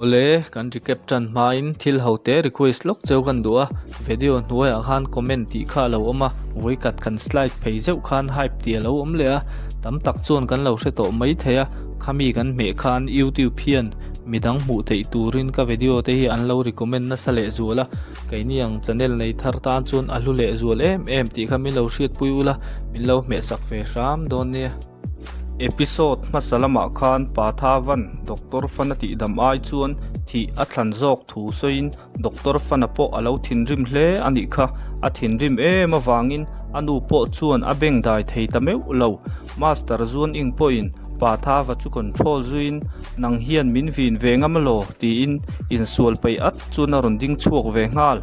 Awle, kan recap tan hmain thil ho te request lawk cheu kan duh a, video hnuaiah khan comment tih kha a lo awm a, vawikat kan slide phei zeuh khan hype tih a lo awm leh a, tam tak chuan kan lo hre tawh mai thei a, khami kan hmeh khan youtube hian midang hmuh theih turin ka video te hi an lo recommend nasa lehzual a, keini ang channel nei thar tan chuan a hlu lehzual em em tih kha min lo hriatpui ula, min lo hmehsak ve hram dawn nia. Episode hmasa lamah khan Pathavan Doctor Fana tihdam ai chuan thih a thlan zawk thu sawiin Doctor Fana pawh a lo thinrim hle a nih kha. A thinrim em avangin a nu pawh chuan a beng dai thei ta meuh lo. Master Zuan Ing pawhin Pathava chu control zuiin Nang hian min vin ve ngam alaw? tiin insual peih at chuan a rawn ding chhuak ve nghal.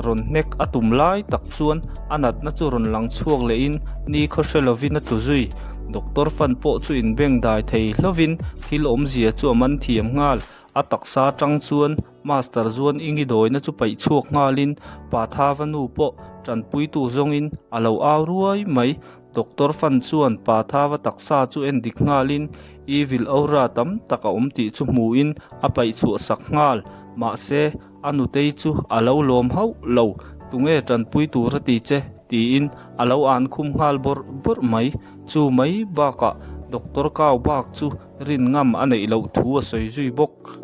Rawn hnek a tum lai tak chuan a natna chu rawn lang chhuak lehin ni khaw hre lovin a tlu zui. Doctor fan pawh chu inbeng dai thei hlovin thil awmzia chu a man thiam nghal. A taksa atang chuan Master Zuan Ingi dawina chu paih chhuak nghalin Pathava nu pawh tanpuitu zawngin a lo au ruai mai. Doctor fan chuan Pathava taksa chu en dik nghalin evil aura tam tak a awm tih chu hmuhin a paih chhuah sak nghal. Mahse, A nutei chu a lo lawm hauh lo, Tunge tanpui tur a ti che? tiin a lo an khum nghal bawrh bawrh mai. Chu mai bakah Doctor Kau bak chu rin ngam a neih loh thu a sawi zui bawk.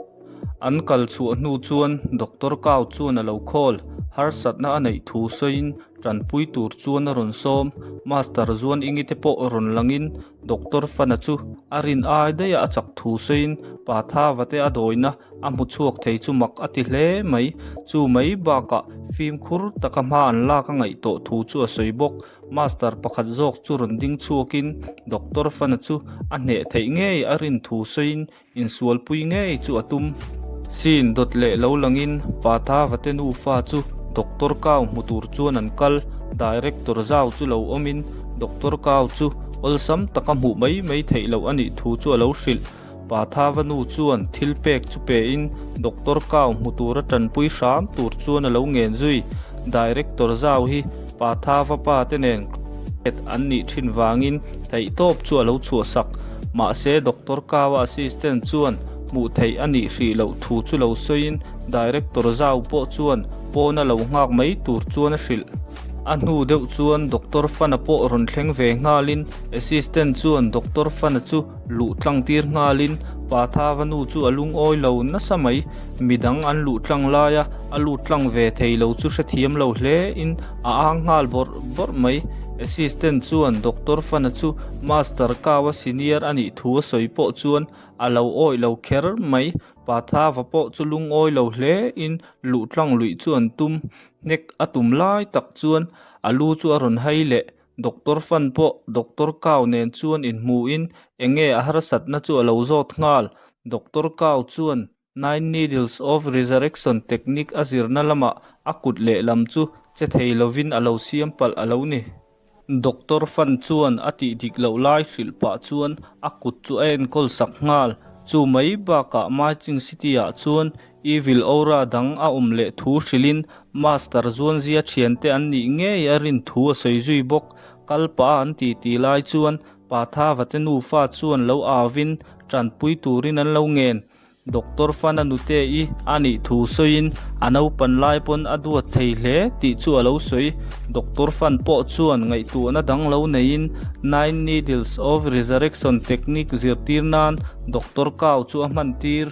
An kal chhuah hnu chuan Doctor Kau chuan a lo call, harsatna a neih thu sawiin tanpui tur chuan a rawn sawm. Master Zuan Ingi te pawh rawn langin Doctor Fana chu a rin ai daih a a chak thu sawiin Pathava te a dawina a hmu chhuak thei chu mak a ti hle mai. Chu mai bakah fimkhur taka hma an lak a ngaih tawh thu chu a sawi bawk. Master pakhat zawk chu rawn ding chhuakin Doctor Fana chu a hneh theih ngei a rin thu sawiin Insualpui ngei chu a tum. Scene dawt leh lo langin Pathava te nufa chu Doctor Kau hmu tur chuan an kal. Director zau chu lo awmin Doctor Kau chu awlsam taka hmuh mai mai theih loh a nih thu chu a lo hrilh. Pathava nu chuan thil pek chu pein Doctor Kau hmu tura tanpui hram tur chuan a lo ngen zui. Director zau hi Pathava pa te nen an nih thin vangin Theihtawp chu a lo chhuahsak. Mahse, Doctor Kawa assistant chuan hmuh theih a nih hrih loh thu chu lo sawiin Director Zhao pawh chuan pawn a lo nghak mai tur chuan a hrilh. A hnu deuh chuan Doctor Fana pawh rawn thleng ve nghalin assistant chuan Doctor Fana chu luh tlang tir nghalin Pathava nu chu a lungawi lo nasa mai. Midang an luh tlang laia a lut tlang ve thei lo chu hrethiam lo hle in a ang nghal bawrh bawrh mai. Assistant chuan Doctor Fana chu Master Kaua senior a nih thu a sawi pawh chuan a lo awih lo kher mai. Pathava pawh chu lungawi lo hle in luh tlang luih chu an tum hnek a tum lai tak chuan a lu chu a rawn hai leh. Doctor Fan pawh Doctor Kau nen chuan inhmuhin eng nge a harsatna chu a lo zawt nghal. Doctor Kau chuan Nine Needles of Resurrection technique a zirna lamah a kut lehlam chu che thei lovin a lo siam palh a lo ni. Doctor Fan chuan a tih dik loh lai hrilh pah chuan a kut chu a enkawl sak nghal. Chu mai bakah Maiching City-ah chuan Evil Aura dang a awm leh thu hrilhin Master Zuanzia thiante an nih ngei a rin thu a sawi zui bawk. Kal pah a an titi lai chuan Pathava te nufa chuan lo auvin tanpui turin an lo ngen. Doctor Fana nute i a nih thu sawiin a naupan lai pawn a duat thei hle tih chu a lo sawi. Doctor Fan pawh chuan ngaihtuahna dang lo neiin Nine Needles of Resurrection technique zirtir nan Doctor Kau chu a hman tir.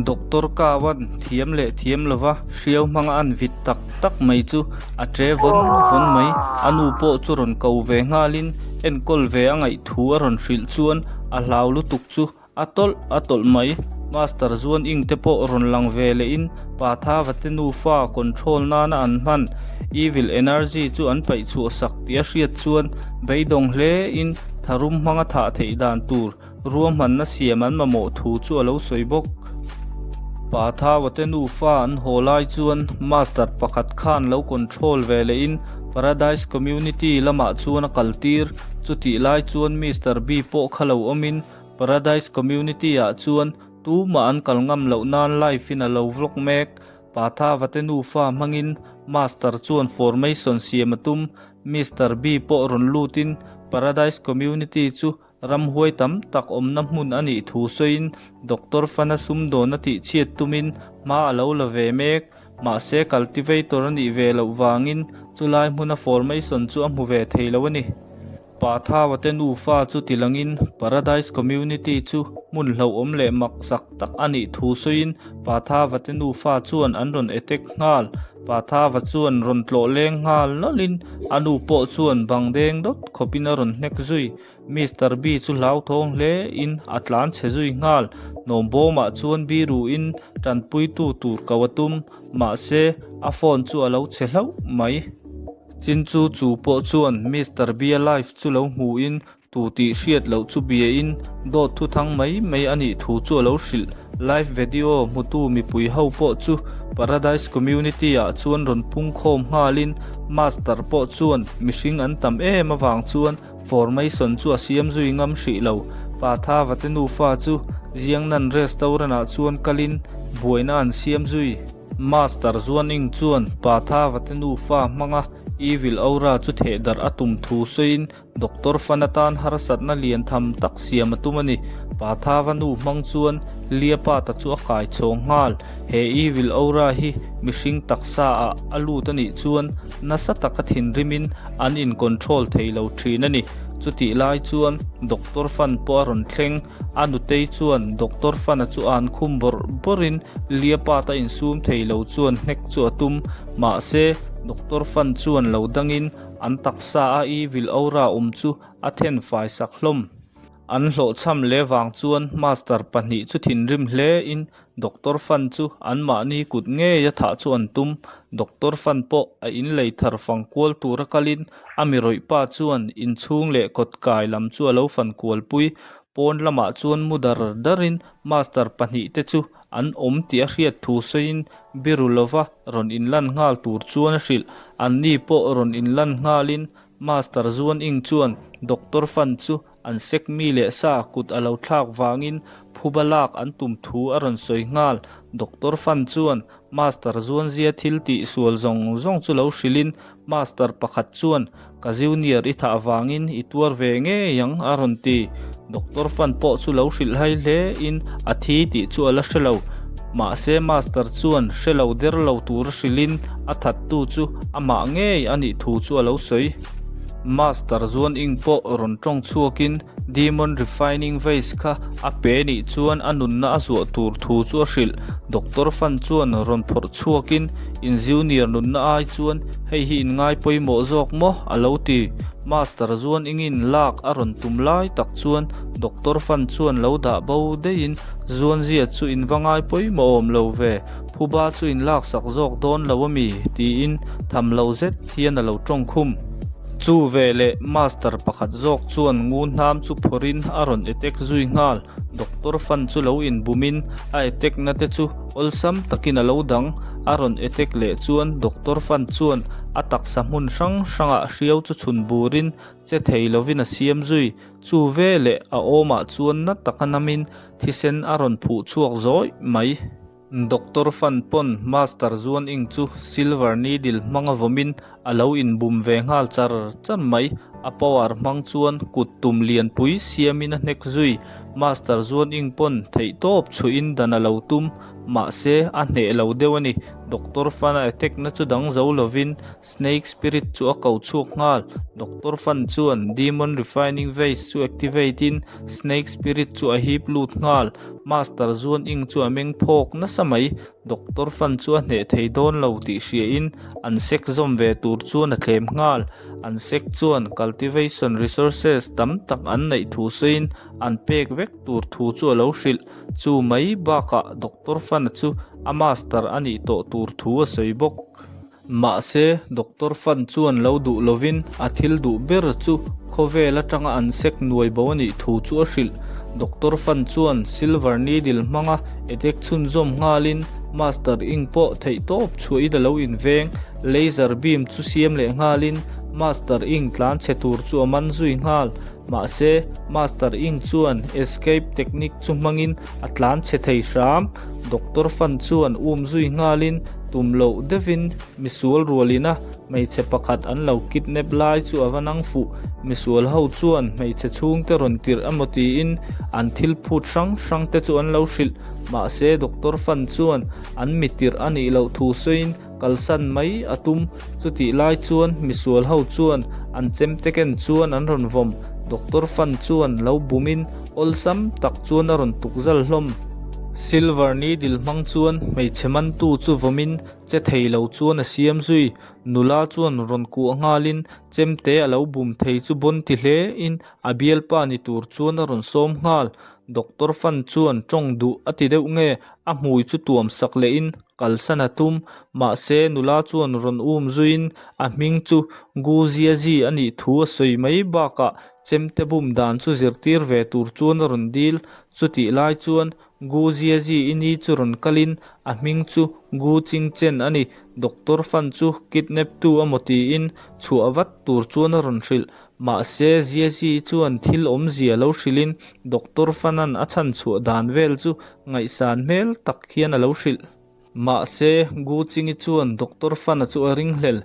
Doctor Kaua'n thiam leh thiam lova hriau hmanga an vit tak tak mai chu a che vawn vawn mai. A nu pawh chu rawn ko ve nghalin enkawl ve a ngaih thu a rawn hrilh chuan a hlau lutuk chu A tawlh a tawlh mai. Master Zuan Ing te pawh rawn lang ve lehin Pathava te nufa control nana an hman evil energy chu an paih chhuah sak tih a hriat chuan beidawng hle in tharum hmanga thah theih dan tur ruahmanna siam an mamawh thu chu a lo sawi bawk. Pathava te nufa an haw lai chuan Master pakhat khan lo control ve lehin Paradise Community lamah chuan a kaltir. Chutih lai chuan Mister B pawh kha lo awmin Paradise Community ah chuan tumah an kal ngam loh nan live in a lo vlog mek. Pathava te nufa hmangin Master chuan formation siam a tum. Mister B pawh rawn lutin Paradise Community chu. ramhuai tam tak awmna hmun a nih thu sawiin Doctor Fana sumdawn a tihchhiat tumin hma a lo la ve mek. Mahse cultivator a nih ve loh vangin chulai hmuna formation chu a hmu ve thei lo a ni. Pathawa te nufa chu tilangin Paradise Community chu hmun hlauhawm leh maksak tak a nih thu sawiin Pathawa te nufa chuan an rawn attack nghal. Pathawa chuan rawn tlawh leng nghal nawlhin a nu pawh chuan bang deng dawt khawpin a rawn hnek zui. Mister B chu hlauthawng hle in a tlan chhe zui nghal. Hnawm bawmah chuan biru in tanpuitu tur ko a tum. Mahse a phone chu a lo chhe hlauh mai. Chin chu chu pawh chuan Mister B-a live chu lo hmuhin tu tih hriat loh chu biain dawt thu thang mai mai a nih thu chu a lo hrilh. Live video hmutu mipui ho pawh chu Paradise Community ah chuan rawn pung khawm nghalin Master pawh chuan mihring an tam em avang chuan formation chu a siam zui ngam hrih lo. Pa Thava te nufa chu Jiangnan restaurant ah chuan kalin buaina an siam zui. Master Zuaning chuan Pa Thava te nufa hmanga Evil Aura chu theh darh a tum thu sawiin Doctor Fan atan harsatna lian tham tak siam a tum a ni. Pa Thava nu hmang chuan Liapata chu a kai chhawng nghal. He Evil Aura hi mihring taksa ah a lut a nih chuan nasa taka thinrimin an in control thei lo thin a ni. Chutih lai chuan Doctor Fan pawh a rawn thleng. A nutei chuan Doctor Fana chu an khum bawrh bawrhin Liapata insum thei lo chuan hnek chu a tum. Mahse, Doctor Fan chuan lo dangin an taksa a evil aura awm chu a then fai sak hlawm. An hlawhchham leh vang chuan Master pahnih chu thinrim hlein Doctor Fan chu anmahni kut ngeia thah chu an tum. Doctor Fan pawh a inlei thar fang kual tura kalin a mi rawih pa chuan inchhung leh kawt kai lam chu a lo fan kualpui. Pawn lamah chuan mu dar darin Master pahnihte chu an awm tih a hriat thu sawiin biru lova rawn inlan nghal tur chuan a hrilh. Anni pawh rawn inlan nghalin Master Zuan Ing chuan Doctor Fan chu An sek mi leh sa kut a lo thlak vangin phuba lak an tum thu a rawn sawi nghal. Doctor Fan chuan Master Zuanzia thil tih sual zawng zawng chu lo hrilhin Master pakhat chuan ka junior i thah vangin i tuar ve ngei ang a rawn ti. Doctor Fan pawh chu lo hrilh hai hle in a thi tih chu a la hre lo. Mahse Master chuan hre lo der lo tur a hrilhin a thattu chu amah ngei a nih thu chu a lo sawi. Master Zuan Ing pawh rawn tawng chhuakin Demon Refining Vase kha a pe nih chuan a nunna a zuah tur thu chu a hrilh. Doctor Fan chuan rawn phawrh chhuakin In junior nunna ai chuan hei hi in ngai pawimawh zawk maw? a lo ti. Master Zuan Ingin lak a rawn tum lai tak chuan Doctor Fan chuan lo dah bo deihin Zuan zia chu in va ngai pawimawh awm lo ve, phuba chu in laksak zawk dawn lo a mi? tiin tham lo zet hian a lo tawng khum. Chu veleh Master pakhat zawk chuan ngun hnam chu phawrhin a rawn attack zui nghal. Doctor Fan chu lo inbumin a attack na te chu awlsam takin a lo dang. A rawn attack leh chuan Doctor Fan chuan a taksa hmun hrang hrangah hriau chu chhun burin che thei lovin a siam zui. Chu veleh a awmah chuan na taka namin thisen a rawn phuh chhuak zawih mai. Doctor Fan pawn Master Zuan Ing chu Silver Needle hmanga vawmin a lo inbum ve nghal char char mai. A power hmang chuan kut tum lianpui siamin a hnek zui. Master Zuan Ing pawn theihtawp chhuihin dan a lo tum. Mahse, a hneh lo deuh a ni. Doctor Fan a attack na chu dang zo lovin Snake Spirit chu a ko chhuak nghal. Doctor Fan chuan Demon Refining Vase chu activate in Snake Spirit chu a hip lut nghal. Master Zuan Ing chu a meng phawk nasa mai. Doctor Fan chu a hneh thei dawn lo tih hriain an sek zawm ve tur chuan a thlem nghal. An sek chuan cultivation resources tam tak an neih thu sawiin an pek vek tur thu chu a lo hrilh. Chu mai bakah Doctor Fan-a chu a master a nih tawh tur thu a sawi bawk. Mahse, Doctor Fan chuan lo duh lovin a thil duh ber chu khawvel atanga an sek nuai bo a nih thu chu a hrilh. Doctor Fan chuan Silver Needle hmanga attack chhunzawm nghalin Master Ing pawh theihtawp chhuahin a lo inveng. Laser beam chu siam leh nghalin Master Ing tlan chhe tur chu a man zui nghal. Mahse, Master Ing chuan escape technique chu hmangin a tlan chhe thei hram. Doctor Fan chuan um zui nghalin. Tum loh deuhin misual rualina hmeichhe pakhat an lo kidnap lai chu a va nang fuh. Misual ho chuan hmeichhe chhungte rawn tirh emaw tiin an thil phut hrang hrang te chu an lo hrilh. Mahse Doctor Fan chuan an mi tirh a nih loh thu sawiin kalsan mai a tum. Chutih lai chuan misual ho chuan an chemte ken chuan an rawn vawm. Doctor Fan chuan lo bumin awlsam tak chuan a rawn tukzal hlawm. Silver needle hmang chuan hmeichhe mantu chu vawmin che thei lo chuan a siam zui. Nula chuan rawn kuah nghalin chemte a lo bum thei chu bawn ti hle in a bialpa ni tur chuan a rawn sawm nghal. Doctor Fan chuan tawng duh a ti deuh nge a hmui chu tuam sak lehin kalsan a tum. Mahse nula chuan rawn um zuiin a hming chu Gu Ziazi a nih thu a sawi mai bakah chemte bum dan chu zirtir ve tur chuan a rawn dil. Chutih lai chuan Gu Ziazi i ni chu rawn kalin a hming chu Gu Chingchen a ni. Doctor Fan chu kidnap tu amaw tiin chhuah vat tur chuan a rawn hrilh. Mahse Ziazi chuan thil awmzia lo hrilhin Doctor Fan-a'n a chhan chhuah dan vel chu ngaihsan hmel tak hian a lo hrilh. Mahse, Gu Chingi chuan Doctor Fana chu a ringhlel.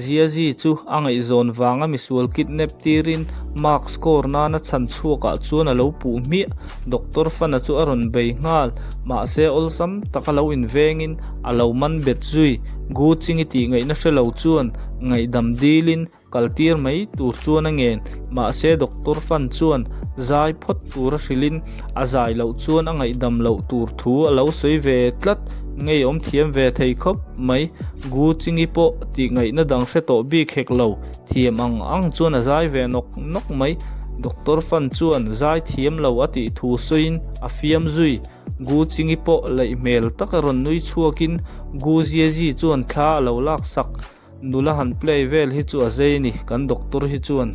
Ziazi chu a ngaihzawn vanga misual kidnap tirin mark score nana chhan chhuakah chuan a lo puh hmiah. Doctor Fana chu a rawn bei nghal. Mahse, awlsam taka lo invengin a lo man bet zui. Gu Chingi tih ngaihna hre lo chuan ngaihdam dilin Kal tir mai tur chuan a ngen. Mahse Doctor Fan chuan zai phawt tura hrilhin a zai loh chuan a ngaihdam loh tur thu a lo sawi ve tlat. Ngeiawm thiam ve thei khawp mai. Gu Chingi pawh tih ngaihna dang hre tawh bik hek lo. Thiam ang ang chuan a zai ve nawk nawk mai. Doctor Fan chuan zai thiam lo a tih thu sawiin a fiam zui. Gu Chingi pawh laih hmel taka rawn nui chhuakin Gu Ziazi chuan thla a lo laksak. Nula han play vel hi chu a zei ni, kan doctor hi chuan.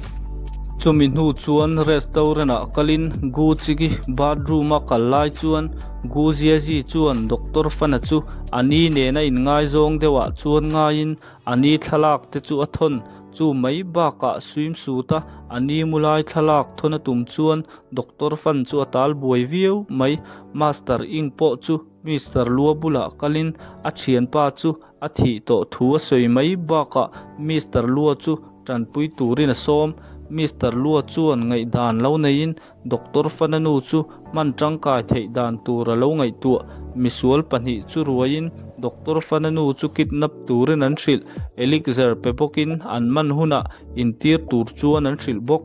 Chumi hnu chuan restaurant ah kalin Gu Chigi bathroom a kal lai chuan Gu Ziazi chuan doctor Fana chu a ni nena inngaizawng deuh ah chuan ngaiin a ni thlalak te chu a thawn. Chu mai bakah swimsuit a a ni mu lai thlalak thawn a tum chuan doctor Fan chu a tal buai viau mai. Master Ying pawh chu Mister Lua bulah kalin a thianpa chu A thih tawh thu a sawi mai bakah Mister Lua chu tanpui turin a sawm. Mister Lua chuan ngaihdan lo neiin Doctor Fana nu chu hman tangkai theih dan tur a lo ngaihtuah. Misual pahnih chu ruaiin Doctor Fana nu chu kidnap turin an hrilh. Elixir pe bawkin an man hunah intir tur chuan an hrilh bawk.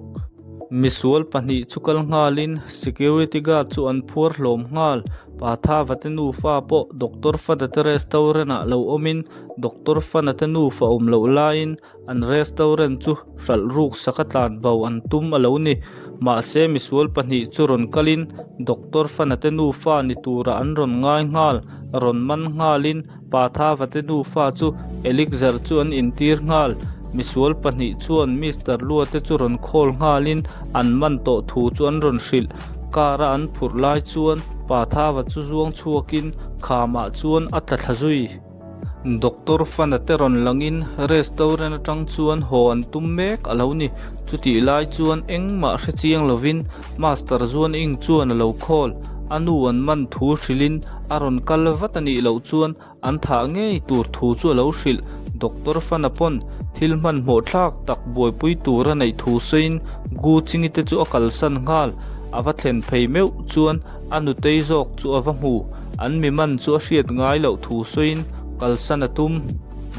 Misual pahnih chu kal nghalin security guard chu an phuar hlawm nghal. Patha vate nufa pawh Doctor Fana te restaurant ah lo awmin Doctor Fana te nufa awm loh laiin an restaurant chu hralh ruk sak a tlan bo an tum a lo ni. Mahse misual pahnih chu rawn kalin Doctor Fana te nufa ni turah an rawn ngai nghal. Rawn man nghalin Patha vate nufa chu Elixir chu an intir nghal. Misual pahnih chuan Mister Lua te chu rawn call nghalin an man tawh thu chu an rawn hrilh. Car a an phurh lai chuan Pathava chu zuang chhuakin khamah chuan a tla thla zui. Doctor Fana te rawn langin restaurant atang chuan haw an tum mek a lo ni. Chutih lai chuan engmah hre chiang lovin Master Zuan Ing chuan a lo call. A nu an man thu hrilhin a rawn kal vat a nih loh chuan an thah ngei tur thu chu a lo hrilh. Doctor Fana pawn thil hmanhmawh thlak tak buaipui tur a neih thu sawiin Gu Chingi te chu a kalsan nghal. A va thlen phei meuh chuan a nutei zawk chu a va hmu. An mi man chu a hriat ngai loh thu sawiin kalsan a tum.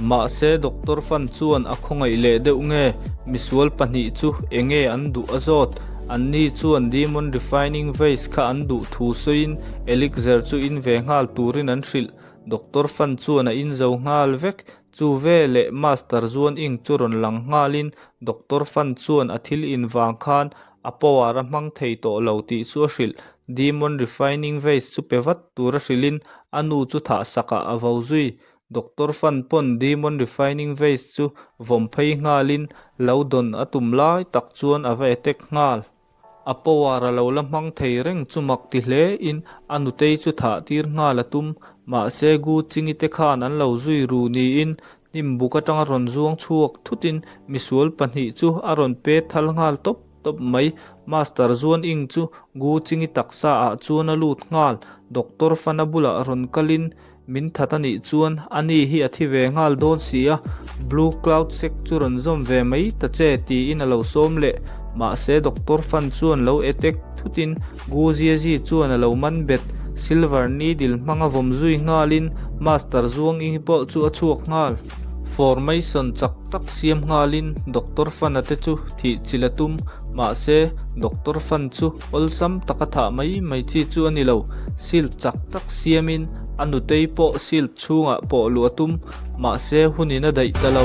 Mahse Doctor Fan chuan a khawngaih leh deuh nge misual pahnih chu enge an duh a zawt. Anni chuan Demon Refining Vase kha an duh thu sawiin Elixir chu in ve nghal turin an hrilh. Doctor Fan chuan a in zo nghal vek. Chu veleh Master Zuan Ing chu rawn lang nghalin Doctor Fan chuan a thil in vang khan a power a hmang thei tawh lo tih chu a hrilh. Demon Refining Vase chu pe vat tura hrilhin a nu chu thah sakah a vo zui. Doctor Fan pawn Demon Refining Vase chu vawm phei nghalin lo dawn a tum lai tak chuan a va attack nghal. A power a lo la hmang thei reng chu mak ti hle in a nutei chu thah tir nghal a tum. Mahse Gu Chingi te khan an lo zui ru niin hnim buk atanga rawn zuang chhuak thutin misual pahnih chu a rawn pet thal nghal tawp tawp mai. Master Zuan Ing chu Gu Chingi taksa ah chuan a lut nghal. Doctor Fana bulah rawn kalin. Min that a nih chuan a ni hi a thi ve nghal dawn si a, Blue Cloud Sect chu rawn zawm ve mai ta che tiin a lo sawm leh. Mahse Doctor Fan chuan lo attack thutin Gu Ziazi chuan a lo man bet. Silver Needle hmanga vawm zui nghalin Master Zuang Ingi pawh chu a chhuak nghal. Formation chak tak siam nghalin Doctor Fan-a te chu thih chilh a tum. Mahse Doctor Fan chu Awlsam taka thah mai mai chi chu a ni lo. Shield chak tak siamin a nutei pawh shield chhungah pawh luh a tum. Mahse hunin a daih ta lo.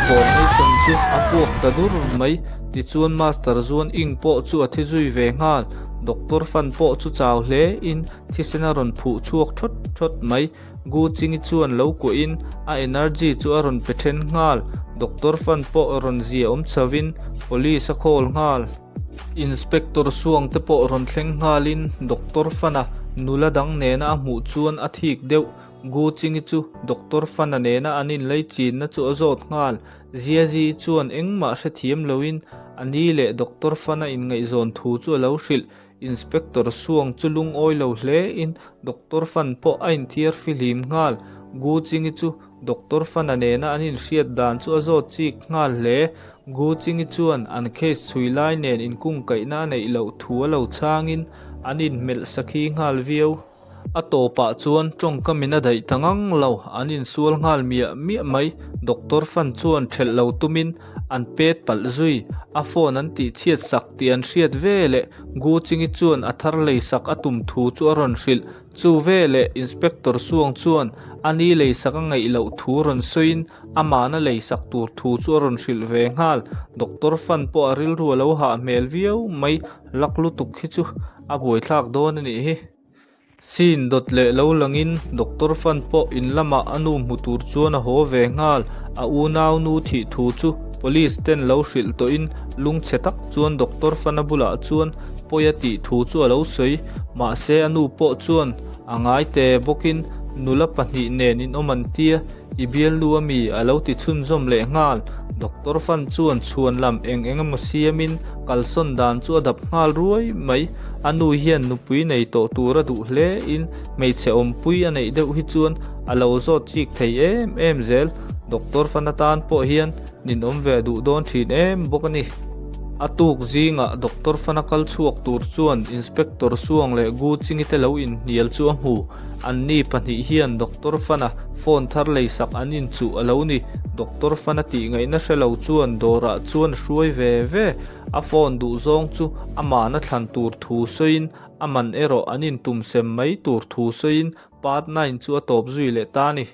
Formation chu a puak ta dur mai. Tichuan Master Zuan Ing pawh chu a thi zui ve nghal. Doctor Fan pawh chu chau hle in thisen a rawn phuh chhuak thawt thawt mai. Gu Chingi chuan lo kuahin a energy chu a rawn pe then nghal. Doctor Fan pawh rawn zia awm chho in police a call nghal. Inspector Suang te pawh rawn thleng nghalin Doctor Fana nula dang nena a hmuh chuan a thik deuh. Gu Chingi chu Doctor Fana nena an inlei chinna chu a zawt nghal. Ziazi chuan engmah hrethiam loin a ni leh Doctor Fana inngaihzawn thu chu a lo hrilh. Inspector Suang chu lungawi lo hle in Doctor Fan pawh a inthiar fihlim nghal. Gu Chingi chu Doctor Fana nena an inhriat dan chu a zawt chik nghal hle. Gu Chingi chuan an case chhui lai nen inkungkaihna a neih loh thu a lo chhangin an inhmelh sakhi nghal viau. A tawpah chuan tawngkamin a daih ta ngang lo, an insual nghal miah miah mai. Doctor Fan chuan thelh lo tumin an pet palh zui. A phone an tihchhiat sak tih an hriat veleh Gu Chingi chuan a thar lei sak a tum thu chu a rawn hrilh. Chu veleh Inspector Suang chuan a ni lei sak a ngaih loh thu rawn sawiin amahna lei sak tur thu chu a rawn hrilh ve nghal. Doctor Fan pawh a rilru a lo hah hmel viau mai, lak lutuk hi chu a buaithlak dawn a nih hi. Scene dawt leh lo langin Doctor Fan pawh in lamah a nu hmu tur chuan a haw ve nghal. A unau nu thih thu chu Police ten lo hrilh tawhin lungchhe tak chuan Doctor Fan-a bulah chuan pawi a tih thu chu a lo sawi. Mahse a nu pawh chuan a ngai te bawkin nula pahnih nen inawm an tia i bialnu a mi a lo ti chhunzawm leh nghal. Doctor Fan chuan chhuan lam eng eng emaw siamin kalsawn dan chu a dap nghal ruai mai. A nu hian nupui nei tawh tur a duh hle in hmeichhe awmpui a neih deuh hi chuan a lo zawt chik thei em em zel. Doctor Fan atan pawh hian ninawm ve duh dawn thin em bawk a ni. A tuk zingah Doctor Fana kal chhuak tur chuan Inspector Suang leh Gu Chingi te lo inhnial chu a hmu. Anni pahnih hian Doctor Fana phone thar leisak an inchuh a lo ni. Doctor Fana tih ngaihna hre lo chuan dawrah chuan a hruai ve ve. A phone duh zawng chu amahna thlan tur thu sawiin a man erawh an intumsem mai tur thu sawiin Part 9 chu a tawp zui leh ta a ni.